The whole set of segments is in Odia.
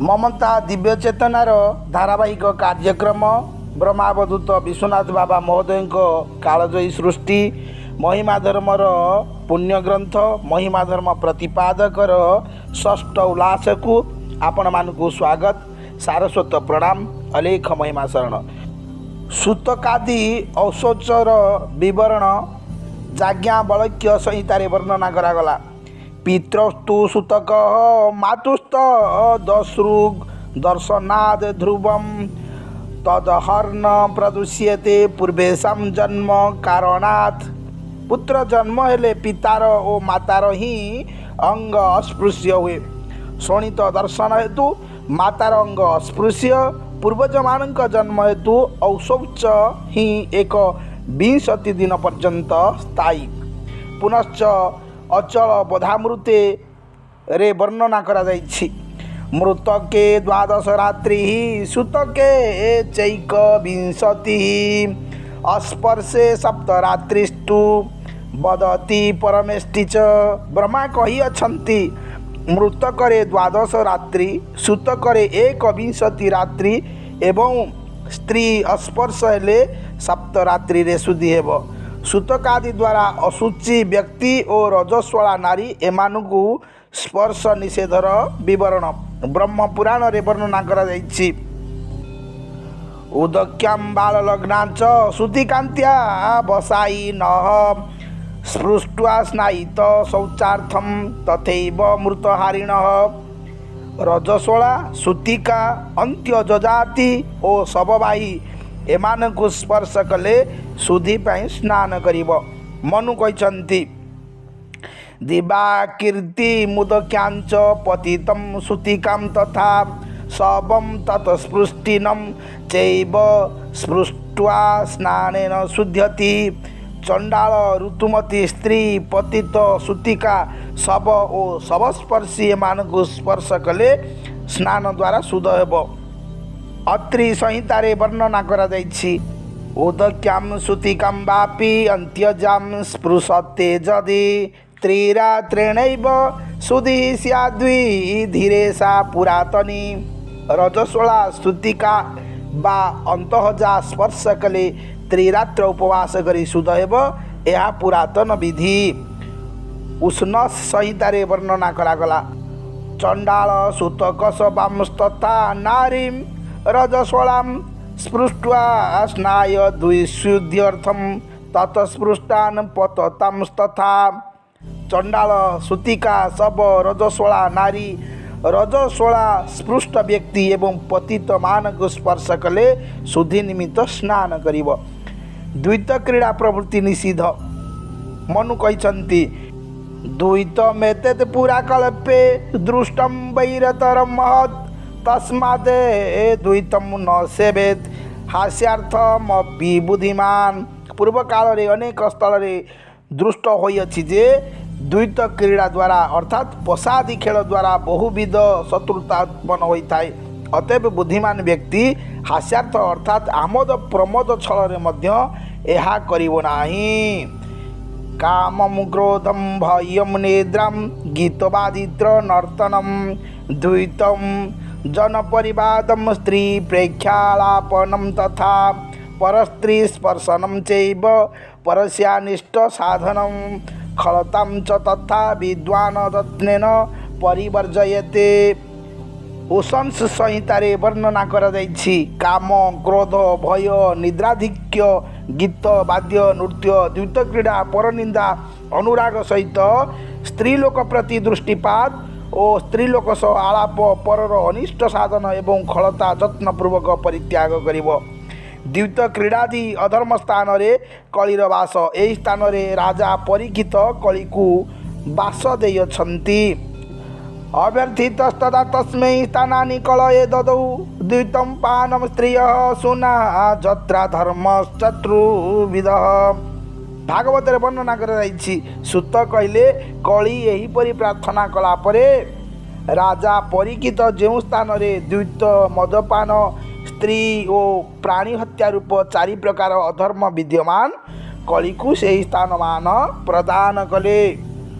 ମମତା ଦିବ୍ୟ ଚେତନାର ଧାରାବାହିକ କାର୍ଯ୍ୟକ୍ରମ ବ୍ରହ୍ମାବଧୂତ ବିଶ୍ୱନାଥ ବାବା ମହୋଦୟଙ୍କ କାଳଜୟୀ ସୃଷ୍ଟି ମହିମା ଧର୍ମର ପୁଣ୍ୟଗ୍ରନ୍ଥ ମହିମା ଧର୍ମ ପ୍ରତିପାଦକର ଷଷ୍ଠ ଉଲ୍ଲାସକୁ ଆପଣମାନଙ୍କୁ ସ୍ୱାଗତ, ସାରସ୍ୱତ ପ୍ରଣାମ, ଅଲେଖ ମହିମା ଶରଣ। ସୂତକାଦି ଅଶୌଚର ବିବରଣ ଯାଜ୍ଞବଳକ୍ୟ ସଂହିତାରେ ବର୍ଣ୍ଣନା କରାଗଲା। ପିତ୍ରସ୍ତୁ ସୂତକ ମାତୁସ୍ତ ଦଶ୍ରୁଗ ଦର୍ଶନାଦ ଧ୍ରୁବମ୍ ତଦହର୍ନ ପ୍ରଦୂଷ୍ୟତେ ପୂର୍ବେଶାಂ ଜନ୍ମ କାରଣାତ୍। ପୁତ୍ର ଜନ୍ମ ହେଲେ ପିତାର ଓ ମାତାର ହିଁ ଅଙ୍ଗ ଅସ୍ପୃଶ୍ୟ ହୁଏ। ଶୋଣିତ ଦର୍ଶନ ହେତୁ ମାତାର ଅଙ୍ଗ ଅସ୍ପୃଶ୍ୟ। ପୂର୍ବଜମାନଙ୍କ ଜନ୍ମ ହେତୁ ଅଶୌଚ ହିଁ 21 ଦିନ ପର୍ଯ୍ୟନ୍ତ ସ୍ଥାୟୀ। ପୁନଶ୍ଚ ଅଚଳ ବୋଧାମୃତେ ରେ ବର୍ଣ୍ଣନା କରାଯାଇଛି। ମୃତକେ 12 ରାତ୍ରି ସୂତକେ ଚୈକ ବିଂଶତି ଅସ୍ପର୍ଶେ ସପ୍ତରାତ୍ରିସ୍ତୁ ବଦତି ପରମେଷ୍ଟି ଚ। ବ୍ରହ୍ମା କହିଅଛନ୍ତି, ମୃତକରେ 12 ରାତ୍ରି, ସୂତକରେ 21 ରାତ୍ରି ଏବଂ ସ୍ତ୍ରୀ ଅସ୍ପର୍ଶ ହେଲେ ସପ୍ତରାତ୍ରିରେ ଶୁଦ୍ଧି ହେବ। ସୂତକାଦି ଦ୍ୱାରା ଅଶୁଚି ବ୍ୟକ୍ତି ଓ ରଜସ୍ୱଳା ନାରୀ ଏମାନଙ୍କୁ ସ୍ପର୍ଶ ନିଷେଧର ବିବରଣ ବ୍ରହ୍ମ ପୁରାଣରେ ବର୍ଣ୍ଣନା କରାଯାଇଛି। ଉଦକ୍ୟାಂ ବାଳଲଗ୍ନାଞ୍ଚ ସୂତିକାନ୍ତ୍ୟା ବସାଇ ନଃ ସ୍ପୃଷ୍ଟ୍ୱା ସ୍ନାୟିତ ଶୌଚାର୍ଥಂ ତଥୈବ ମୃତହାରିଣଃ। ରଜସ୍ୱଳା, ସୂତିକା, ଅନ୍ତ୍ୟଜଜାତି ଓ ଶବବାହୀ ଏମାନଙ୍କୁ ସ୍ପର୍ଶ କଲେ ଶୁଦ୍ଧି ପାଇଁ ସ୍ନାନ କରିବ। ମନୁ କହିଛନ୍ତି, ଦିବାକୀର୍ତ୍ତି ମୁଦକ୍ୟାଞ୍ଚ ପତିତಂ ସୂତିକାಂ ତଥା ଶବಂ ତତ୍ସ୍ପୃଷ୍ଟିନಂ ଚୈବ ସ୍ପୃଷ୍ଟ୍ୱା ସ୍ନାନେନ ଶୁଦ୍ଧ୍ୟତି। ଚଣ୍ଡାଳ, ଋତୁମତୀ ସ୍ତ୍ରୀ, ପତିତ, ସୂତିକା, ଶବ ଓ ଶବସ୍ପର୍ଶୀ ଏମାନଙ୍କୁ ସ୍ପର୍ଶ କଲେ ସ୍ନାନ ଦ୍ୱାରା ଶୁଦ୍ଧ ହେବ। ଅତ୍ରି ସଂହିତାରେ ବର୍ଣ୍ଣନା କରାଯାଇଛି। ଉଦକ୍ୟାಂ ସୂତିକାಂ ବାପି ଅନ୍ତ୍ୟଜାಂ ସ୍ପୃଶତେ ଯଦି ତ୍ରିରାତ୍ରେଣୈବ ଶୁଦ୍ଧି ସ୍ୟାଦ୍ୱିଧିରେ ସା ପୁରାତନୀ। ରଜସ୍ୱଳା, ସୂତିକା ବା ଅନ୍ତଃଜା ସ୍ପର୍ଶ କଲେ ତ୍ରିରାତ୍ର ଉପବାସ କରି ଶୁଦ୍ଧ ହେବ। ଏହା ପୁରାତନ ବିଧି। ଉଷ୍ଣ ସଂହିତାରେ ବର୍ଣ୍ଣନା କରାଗଲା। ଚଣ୍ଡାଳ ସୂତକ ବାଂସ୍ତଥା ନାରୀಂ ରଜସ୍ୱଳାಂ ସ୍ପୃଷ୍ଟ୍ୱା ସ୍ନାୟ ଦ୍ୱିଶୁଦ୍ଧ୍ୟର୍ଥಂ ତତସ୍ପୃଷ୍ଟାନ୍ ପତତାଂସ୍ତଥା। ଚଣ୍ଡାଳ, ସୂତିକା, ଶବ, ରଜସ୍ୱଳା ନାରୀ, ରଜସ୍ୱଳା ସ୍ପୃଷ୍ଟ ବ୍ୟକ୍ତି ଏବଂ ପତିତମାନଙ୍କୁ ସ୍ପର୍ଶ କଲେ ଶୁଦ୍ଧି ନିମିତ୍ତ ସ୍ନାନ କରିବ। ଦ୍ୱୈତ କ୍ରୀଡ଼ା ପ୍ରଭୃତି ନିଷିଦ୍ଧ। ମନୁ କହିଛନ୍ତି, ଦ୍ୱୈତମେତତ୍ ପୁରା କଳ୍ପେ ଦୃଷ୍ଟಂ ବୈରତରಂ ମହତ୍ ତସ୍ମାଦ୍ ଦ୍ୱୈତಂ ନ ସେବେତ୍ ହାସ୍ୟାର୍ଥମପି ବୁଦ୍ଧିମାନ। ପୂର୍ବକାଳରେ ଅନେକ ସ୍ଥଳରେ ଦୃଷ୍ଟ ହୋଇଅଛି ଯେ ଦ୍ୱୈତ କ୍ରୀଡ଼ା ଦ୍ୱାରା, ଅର୍ଥାତ୍ ପଶାଦି ଖେଳ ଦ୍ୱାରା ବହୁବିଧ ଶତ୍ରୁତା ଉତ୍ପନ୍ନ ହୋଇଥାଏ। ଅତଏବ ବୁଦ୍ଧିମାନ ବ୍ୟକ୍ତି ହାସ୍ୟାର୍ଥ, ଅର୍ଥାତ୍ ଆମୋଦ ପ୍ରମୋଦ ଛଳରେ ମଧ୍ୟ ଏହା କରିବ ନାହିଁ। କାମಂ କ୍ରୋଧಂ ଭୟಂ ନିଦ୍ରାಂ ଗୀତବାଦିତ୍ର ନର୍ତ୍ତନಂ ଦ୍ୱୈତಂ ଜନପରିବାଦಂ ସ୍ତ୍ରୀ ପ୍ରେକ୍ଷାଳାପନಂ ତଥା ପରସ୍ତ୍ରୀ ସ୍ପର୍ଶନಂ ଚୈବ ପରସ୍ୟାନିଷ୍ଟ ସାଧନಂ ଖଳତାಂ ଚ ତଥା ବିଦ୍ୱାନ ଯତ୍ନେନ ପରିବର୍ଜୟତେ। ଉଶଂସ ସଂହିତାରେ ବର୍ଣ୍ଣନା କରାଯାଇଛି। କାମ, କ୍ରୋଧ, ଭୟ, ନିଦ୍ରାଧିକ୍ୟ, ଗୀତ, ବାଦ୍ୟ, ନୃତ୍ୟ, ଦ୍ୱୈତ କ୍ରୀଡ଼ା, ପରନିନ୍ଦା, ଅନୁରାଗ ସହିତ ସ୍ତ୍ରୀଲୋକ ପ୍ରତି ଦୃଷ୍ଟିପାତ ଓ ସ୍ତ୍ରୀଲୋକ ସହ ଆଳାପ, ପରର ଅନିଷ୍ଟ ସାଧନ ଏବଂ ଖଳତା ଯତ୍ନପୂର୍ବକ ପରିତ୍ୟାଗ କରିବ। ଦ୍ୱୈତ କ୍ରୀଡ଼ାଦି ଅଧର୍ମ ସ୍ଥାନରେ କଳିର ବାସ। ଏହି ସ୍ଥାନରେ ରାଜା ପରୀକ୍ଷିତ କଳିକୁ ବାସ ଦେଇଅଛନ୍ତି। ଅଭ୍ୟର୍ଥିତସ୍ତଦା ତସ୍ମୈ ସ୍ଥାନାନି କଳୟେ ଦଦୌ ଦ୍ୱୈତಂ ପାନಂ ସ୍ତ୍ରିୟଃ ସୁନା ଯତ୍ରା ଧର୍ମଶ୍ଚତୁର୍ବିଧଃ। ଭାଗବତରେ ବର୍ଣ୍ଣନା କରାଯାଇଛି। ସୂତ କହିଲେ, କଳି ଏହିପରି ପ୍ରାର୍ଥନା କଲା ପରେ ରାଜା ପରୀକ୍ଷିତ ଯେଉଁ ସ୍ଥାନରେ ଦ୍ୱୈତ, ମଦପାନ, ସ୍ତ୍ରୀ ଓ ପ୍ରାଣୀ ହତ୍ୟା ରୂପ ଚାରି ପ୍ରକାର ଅଧର୍ମ ବିଦ୍ୟମାନ, କଳିକୁ ସେହି ସ୍ଥାନମାନ ପ୍ରଦାନ କଲେ।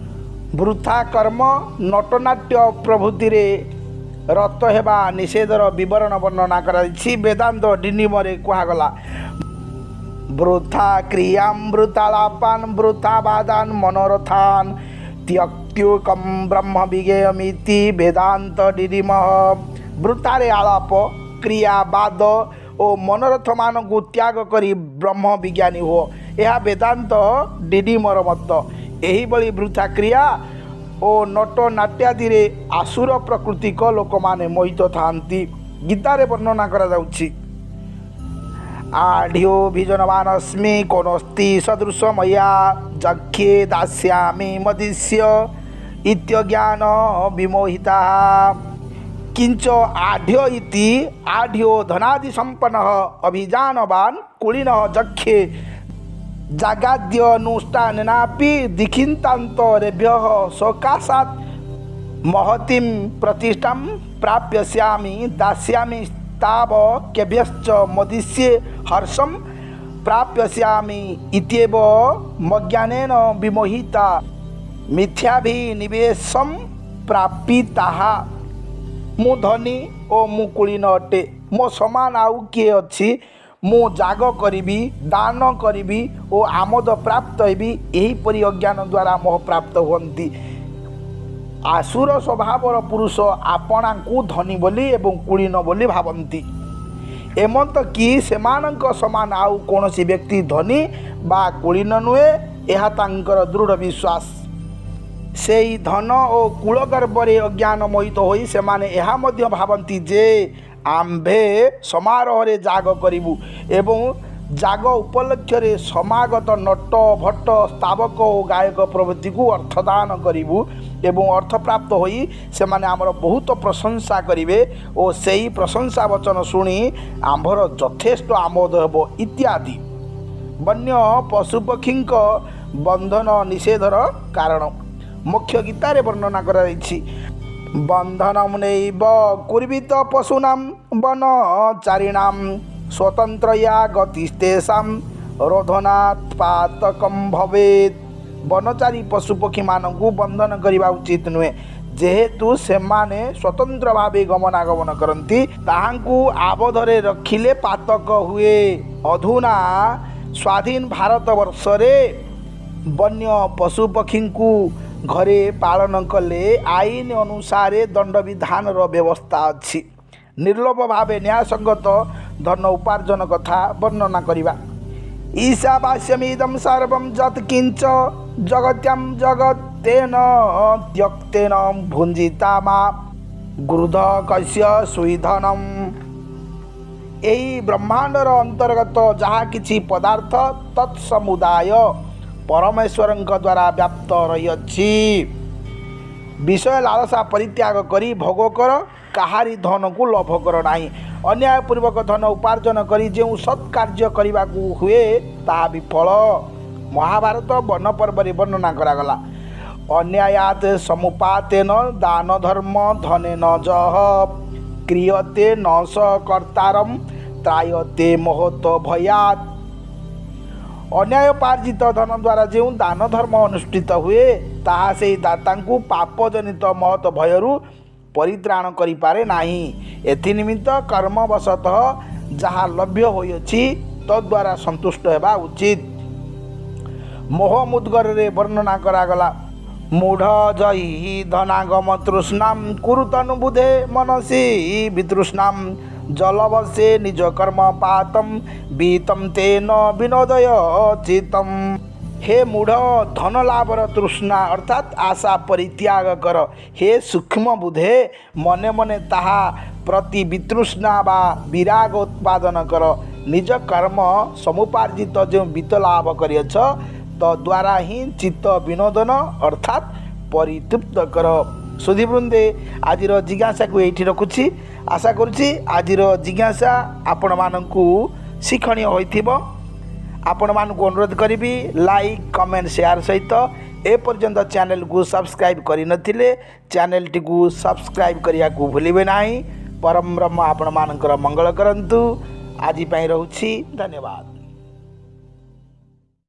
ବୃଥା କର୍ମ, ନଟନାଟ୍ୟ ପ୍ରଭୃତିରେ ରତ ହେବା ନିଷେଧର ବିବରଣ ବର୍ଣ୍ଣନା କରାଯାଇଛି। ବେଦାନ୍ତ ଡିଣ୍ଡିମରେ କୁହାଗଲା, ବୃଥା କ୍ରିୟାಂ ବୃଥାଳାପାନ୍ ବୃଥା ବାଦାନ୍ ମନୋରଥାନ୍ ତ୍ୟକ୍ତ୍ୱୈକಂ ବ୍ରହ୍ମ ବିଜ୍ଞେୟମିତି ବେଦାନ୍ତ ଡିଣ୍ଡିମଃ। ବୃଥାରେ ଆଳାପ, କ୍ରିୟା, ବାଦ ଓ ମନୋରଥମାନଙ୍କୁ ତ୍ୟାଗ କରି ବ୍ରହ୍ମ ବିଜ୍ଞାନୀ ହୁଅ, ଏହା ବେଦାନ୍ତ ଡିଣ୍ଡିମର ମତ। ଏହିଭଳି ବୃଥା କ୍ରିୟା ଓ ନଟ ନାଟ୍ୟାଦିରେ ଆସୁର ପ୍ରକୃତିକ ଲୋକମାନେ ମୋହିତ ଥାଆନ୍ତି। ଗୀତାରେ ବର୍ଣ୍ଣନା କରାଯାଉଛି, ଆଢ୍ୟୋଭିଜନବାନସ୍ମି କୋନସ୍ତି ସଦୃଶ ମୟା ଯକ୍ଷ୍ୟେ ଦାସ୍ୟାମି ମଦିଷ୍ୟ ଇତ୍ୟଜ୍ଞାନ ବିମୋହିତା। କିଞ୍ଚ ଆଢ୍ୟ ଇତି ଆଢ୍ୟୋ ଧନାଦି ସମ୍ପନ୍ନଃ ଅଭିଯାନବାନ କୁଳୀନଃ ଯକ୍ଷେ ଜାଗାଦ୍ୟନୁଷ୍ଠାନେନାପି ଦୀକ୍ଷିତାନ୍ତରେଭ୍ୟଃ ସକାଶାତ୍ ମହତୀಂ ପ୍ରତିଷ୍ଠାಂ ପ୍ରାପ୍ୟସ୍ୟାମି ଦାସ୍ୟାମି ସ୍ତାବକେଭ୍ୟଶ୍ଚ ମଦିଷ୍ୟେ ହର୍ଷಂ ପ୍ରାପ୍ୟସ୍ୟାମି ଇତ୍ୟେବ ମଜ୍ଞାନେନ ବିମୋହିତା ମିଥ୍ୟାଭିନିବେଶಂ ପ୍ରାପିତାଃ। ମୁଁ ଧନୀ ଓ ମୁଁ କୁଳୀନ ଅଟେ, ମୋ ସମାନ ଆଉ କିଏ ଅଛି? ମୁଁ ଯାଗ କରିବି, ଦାନ କରିବି ଓ ଆମୋଦ ପ୍ରାପ୍ତ ହେବି, ଏହିପରି ଅଜ୍ଞାନ ଦ୍ୱାରା ମୋହ ପ୍ରାପ୍ତ ହୁଅନ୍ତି। ଆସୁର ସ୍ୱଭାବର ପୁରୁଷ ଆପଣାଙ୍କୁ ଧନୀ ବୋଲି ଏବଂ କୁଳୀନ ବୋଲି ଭାବନ୍ତି। ଏମନ୍ତ କି ସେମାନଙ୍କ ସମାନ ଆଉ କୌଣସି ବ୍ୟକ୍ତି ଧନୀ ବା କୁଳୀନ ନୁହେଁ, ଏହା ତାଙ୍କର ଦୃଢ଼ ବିଶ୍ୱାସ। ସେଇ ଧନ ଓ କୁଳ ଗର୍ବରେ ଅଜ୍ଞାନ ମୋହିତ ହୋଇ ସେମାନେ ଏହା ମଧ୍ୟ ଭାବନ୍ତି ଯେ ଆମ୍ଭେ ସମାରୋହରେ ଯାଗ କରିବୁ ଏବଂ ଯାଗ ଉପଲକ୍ଷରେ ସମାଗତ ନଟ, ଭଟ୍ଟ, ସ୍ତାବକ ଓ ଗାୟକ ପ୍ରଭୃତିକୁ ଅର୍ଥଦାନ କରିବୁ ଏବଂ ଅର୍ଥପ୍ରାପ୍ତ ହୋଇ ସେମାନେ ଆମର ବହୁତ ପ୍ରଶଂସା କରିବେ ଓ ସେଇ ପ୍ରଶଂସା ବଚନ ଶୁଣି ଆମ୍ଭର ଯଥେଷ୍ଟ ଆମୋଦ ହେବ ଇତ୍ୟାଦି। ବନ୍ୟ ପଶୁପକ୍ଷୀଙ୍କ ବନ୍ଧନ ନିଷେଧର କାରଣ ମୁଖ୍ୟ ଗୀତାରେ ବର୍ଣ୍ଣନା କରାଯାଇଛି। ବନ୍ଧନମ ନୈବ କୁର୍ବିତ ପଶୂନାಂ ବନଚାରିଣାಂ ସ୍ୱତନ୍ତ୍ରୟା ଗତିସ୍ତେଷାಂ ରୋଧନାତ୍ ପାତକಂ ଭବେତ୍। ବନଚାରୀ ପଶୁପକ୍ଷୀମାନଙ୍କୁ ବନ୍ଧନ କରିବା ଉଚିତ ନୁହେଁ। ଯେହେତୁ ସେମାନେ ସ୍ୱତନ୍ତ୍ର ଭାବେ ଗମନାଗମନ କରନ୍ତି, ତାହାଙ୍କୁ ଆବଦ୍ଧରେ ରଖିଲେ ପାତକ ହୁଏ। ଅଧୁନା ସ୍ୱାଧୀନ ଭାରତବର୍ଷରେ ବନ୍ୟ ପଶୁପକ୍ଷୀଙ୍କୁ ଘରେ ପାଳନ କଲେ ଆଇନ ଅନୁସାରେ ଦଣ୍ଡବିଧାନର ବ୍ୟବସ୍ଥା ଅଛି। ନିର୍ଲୋଭ ଭାବେ ନ୍ୟାୟସଙ୍ଗତ ଧନ ଉପାର୍ଜନ କଥା ବର୍ଣ୍ଣନା କରିବା। ଈଶାବାସ୍ୟମିଦಂ ସର୍ବಂ ଯତ୍ କିଞ୍ଚ ଜଗତ୍ୟାಂ ଜଗତେନ ତ୍ୟକ୍ତେନ ଭୁଞ୍ଜିତା ମା ଗୃଧ କସ୍ୟ ସ୍ୱିଧନମ୍। ଏହି ବ୍ରହ୍ମାଣ୍ଡର ଅନ୍ତର୍ଗତ ଯାହା କିଛି ପଦାର୍ଥ, ତତ୍ ସମୁଦାୟ ପରମେଶ୍ୱରଙ୍କ ଦ୍ୱାରା ବ୍ୟାପ୍ତ ରହିଅଛି। ବିଷୟ ଲାଳସା ପରିତ୍ୟାଗ କରି ଭୋଗ କର, କାହାରି ଧନକୁ ଲୋଭ କର ନାହିଁ। ଅନ୍ୟାୟପୂର୍ବକ ଧନ ଉପାର୍ଜନ କରି ଯେଉଁ ସତ୍ କାର୍ଯ୍ୟ କରିବାକୁ ହୁଏ, ତାହା ବିଫଳ। ମହାଭାରତ ବନ ପର୍ବରେ ବର୍ଣ୍ଣନା କରାଗଲା, ଅନ୍ୟାୟାତ ସମୁପାତେନ ଦାନ ଧର୍ମ ଧନେନ ଯଃ କ୍ରିୟତେ ନ ସ କର୍ତ୍ତାରಂ ତ୍ରାୟତେ ମହତ ଭୟାତ୍। ଅନ୍ୟାୟୋପାର୍ଜିତ ଧନ ଦ୍ୱାରା ଯେଉଁ ଦାନ ଧର୍ମ ଅନୁଷ୍ଠିତ ହୁଏ, ତାହା ସେହି ଦାତାଙ୍କୁ ପାପଜନିତ ମହତ ଭୟରୁ ପରିତ୍ରାଣ କରିପାରେ ନାହିଁ। ଏଥିନିମିତ୍ତ କର୍ମବଶତଃ ଯାହା ଲଭ୍ୟ ହୋଇଅଛି, ତଦ୍ୱାରା ସନ୍ତୁଷ୍ଟ ହେବା ଉଚିତ। ମୋହ ମୁଦ୍ଗରରେ ବର୍ଣ୍ଣନା କରାଗଲା, ମୂଢ଼ ଜହି ଧନାଗମ ତୃଷ୍ଣାಂ କୁରୁତନୁ ବୁଧେ ମନସି ବିତୃଷ୍ଣାಂ ଜଲବସେ ନିଜ କର୍ମ ପାତಂ ବିତಂ ତେନ ବିନୋଦୟ ଚିତ୍ତମ୍। ହେ ମୂଢ଼, ଧନ ଲାଭର ତୃଷ୍ଣା ଅର୍ଥାତ୍ ଆଶା ପରିତ୍ୟାଗ କର। ହେ ସୂକ୍ଷ୍ମ ବୁଧେ, ମନେ ମନେ ତାହା ପ୍ରତି ବିତୃଷ୍ଣା ବା ବିରାଗ ଉତ୍ପାଦନ କର। ନିଜ କର୍ମ ସମୁପାର୍ଜିତ ଯେଉଁ ବିତ୍ତ ଲାଭ କରିଅଛ, ତଦ୍ୱାରା ହିଁ ଚିତ୍ତ ବିନୋଦନ ଅର୍ଥାତ୍ ପରିତୃପ୍ତ କର। ସୁଧୀବୃନ୍ଦେ, ଆଜିର ଜିଜ୍ଞାସାକୁ ଏଇଠି ରଖୁଛି। ଆଶା କରୁଛି ଆଜିର ଜିଜ୍ଞାସା ଆପଣମାନଙ୍କୁ ଶିକ୍ଷଣୀୟ ହୋଇଥିବ। ଆପଣମାନଙ୍କୁ ଅନୁରୋଧ କରିବି, ଲାଇକ୍, କମେଣ୍ଟ, ସେୟାର ସହିତ ଏପର୍ଯ୍ୟନ୍ତ ଚ୍ୟାନେଲକୁ ସବସ୍କ୍ରାଇବ୍ କରିନଥିଲେ ଚ୍ୟାନେଲଟିକୁ ସବସ୍କ୍ରାଇବ୍ କରିବାକୁ ଭୁଲିବେ ନାହିଁ। ପରମ ବ୍ରହ୍ମ ଆପଣମାନଙ୍କର ମଙ୍ଗଳ କରନ୍ତୁ। ଆଜି ପାଇଁ ରହୁଛି, ଧନ୍ୟବାଦ।